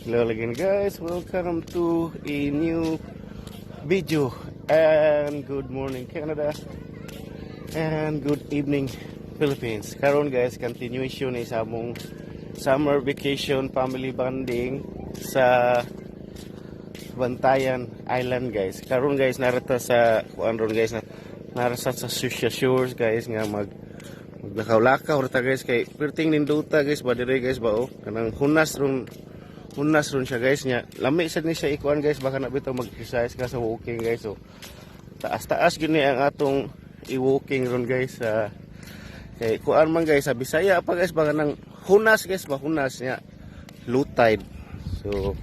Hello again, guys, welcome to a new video and good morning, Canada, and good evening, Philippines. Karon guys, continuation ni sa among summer vacation family bonding sa Bantayan Island, guys. Karon guys, narata sa kuan ron guys, na narasa sa Susya Shores guys, nga maglakaw-lakaw ra ta guys, kay perting ninduta guys ba dire guys ba, oh, kanang hunas ron siya guys nya. Lami sad ni siya ikuan guys, baka na bitaw mag-exercise ka sa walking guys. So taas-taas gyud ni ang atong i-walking ron guys, sa kay kuan man guys, sa Bisaya pa guys, baka nang hunas guys ba, hunas nya, low tide. So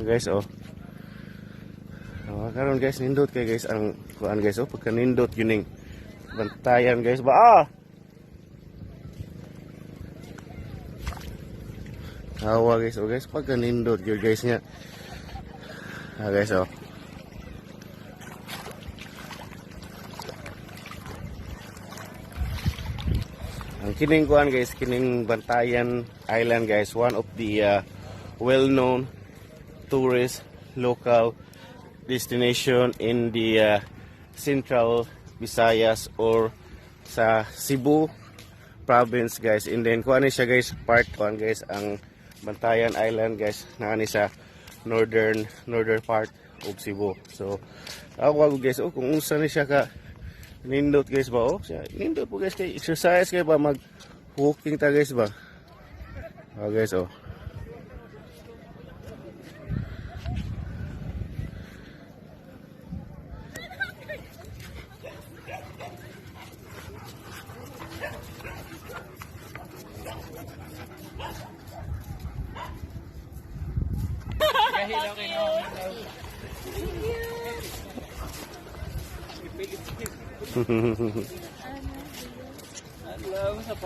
guys, oh. Oh, karon guys, nindot kay guys ang kuan guys, oh, pagka nindot yun ning Bantayan guys ba, ah. Hawa guys, oh guys, pagka nindot yun guys niya. Ah guys, oh. Ang kining kuan guys, kining Bantayan Island guys, one of the well-known tourist local destination in the Central Visayas or sa Cebu province guys. And then kuan ni siya guys, part kuan guys, ang Bantayan Island guys, naa ni sa northern part of Cebu. So ako guys, oh, kung unsa ni siya ka nindot guys ba, oh. Siya, nindot po guys kay exercise kay ba, mag walking ta guys ba. Oh guys, oh.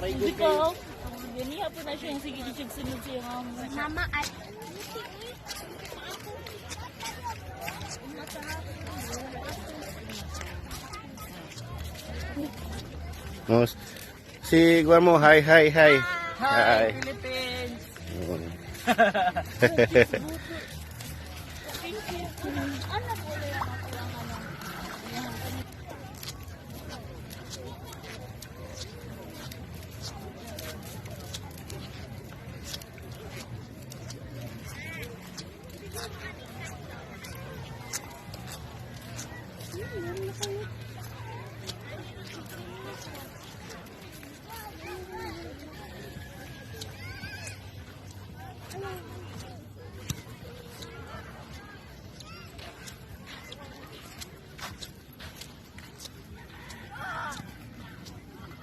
Hindi ko. Ganiha po na siya yung sige siya sunod siya amo. Mama at Oh, si kuan mo, hi hi hi. Hi, Philippines! Ano po yung ako ang ano?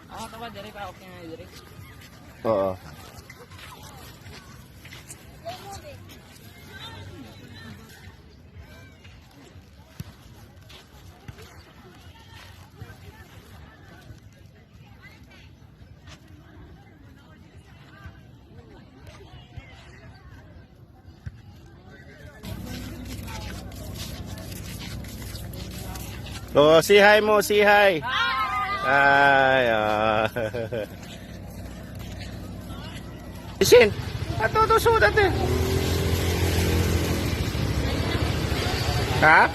Ako to ba, dire pa, okay na dire. Oo. Oh, say hi mo, say hi. Hi. Ah. Isin. Ato to sudat eh. Ha?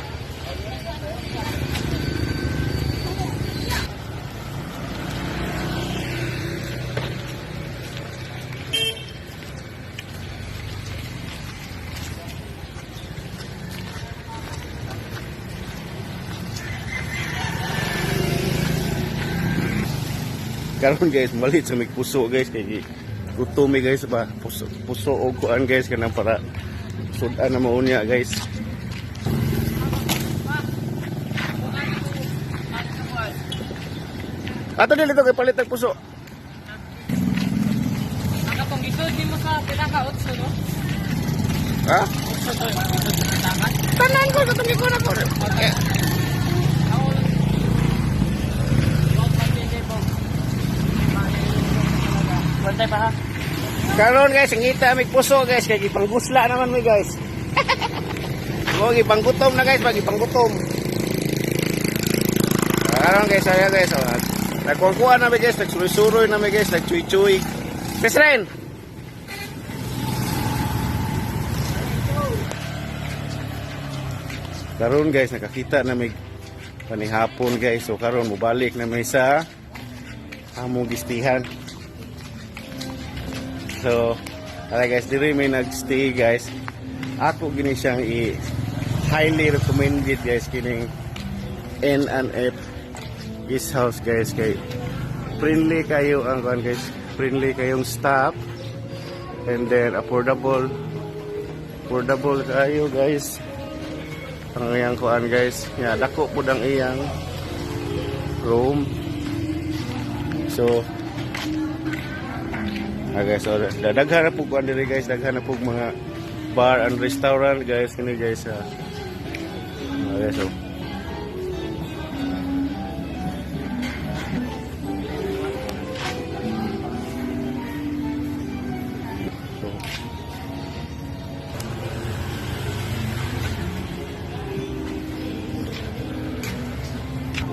Karon guys, malit sa mig puso guys, kay gutom mi guys ba. Puso puso og kuan guys, kanang para sudan na mao niya guys. Ato dili to kay palit ang puso. Ang katong gisod nimo sa pitaka 8, no? Ha? 8 to yung gisod sa pitaka. Tanan ko katong gikuan ako. Okay. Ako lang. Bantay pa ha. Karon guys, ang ngita mig puso guys, kay gipanggusla naman mi guys. Mo gipanggutom na guys, pag gipanggutom. Karon guys, saya guys, oh. Nagkuha na mi guys, nagsuroy-suroy na mi guys, nagchuy-chuy. Best friend. Karon guys, nakakita na may panihapon, guys. So karon mobalik na may sa among gistihan. So, tara guys, diri may nagstay, guys. Ako gini siyang i highly recommended, guys, kining N&F guest house, guys, kay friendly kayo ang kuan, guys. Friendly kayong staff and then affordable, affordable kayo, guys, ang iyang kuan, guys. Ya, dako pud ang iyang room. So ah, guys, so daghan na po kuan diri, guys, daghan na po mga bar and restaurant, guys, kini, guys, ah. Ah, guys, so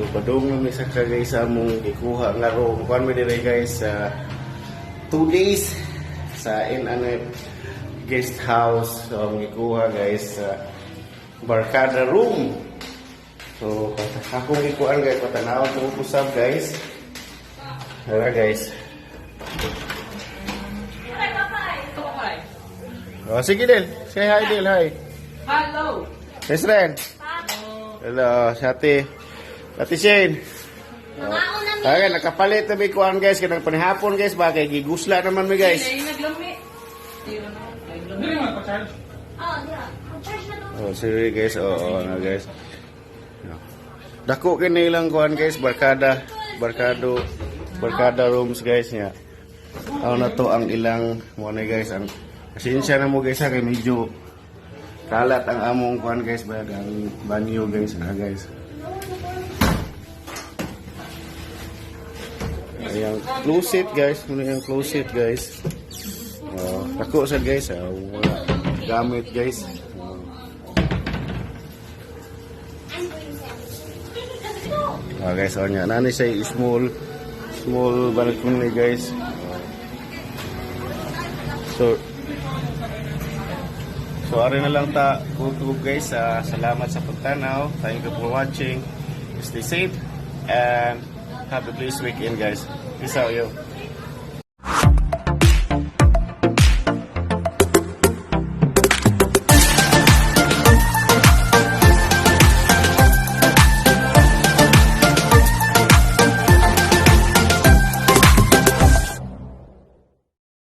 So, padung na mi sa kagay sa among gikuha nga room. Kuan mi diri, guys, sa 2 days sa N&F guest house. So, ang gikuha, guys, sa barkada room. So, akong gikuan, guys, patanaw ko usab, guys. Tara, guys. Oh, sige Del. Say hi, Del, hi. Hello! Yes, Ren. Hello, si Ate. Ate Shane. Mangaon na mi. Ay, nakapalit na may kuan, guys, kanang panihapon, guys, ba kay gigusla naman mi, guys. Ay, naglami. Dili man pa-charge. Oh, diha. Charge na to. Oh, sige guys, oo oh, na guys. Dako kini ilang kuan, guys, barkada, barkado, barkada rooms, guys, niya. Aw na to ang ilang mo na, guys, ang pasensya na mo, guys, ha, kay medyo kalat ang among kuan, guys, ba ang banyo, guys, ha, guys. Ayang closet, guys, muna yung closet, guys. Oh, dako sad, guys, ah, wala gamit, guys. Oh. I'm going sandwich. Ah, guys, oh nya. Nani siya small small balcony, guys. So ari na lang ta kutub, guys. Ah, salamat sa pagtanaw. Thank you for watching. Stay safe and have a blessed weekend, guys. Peace out, yo.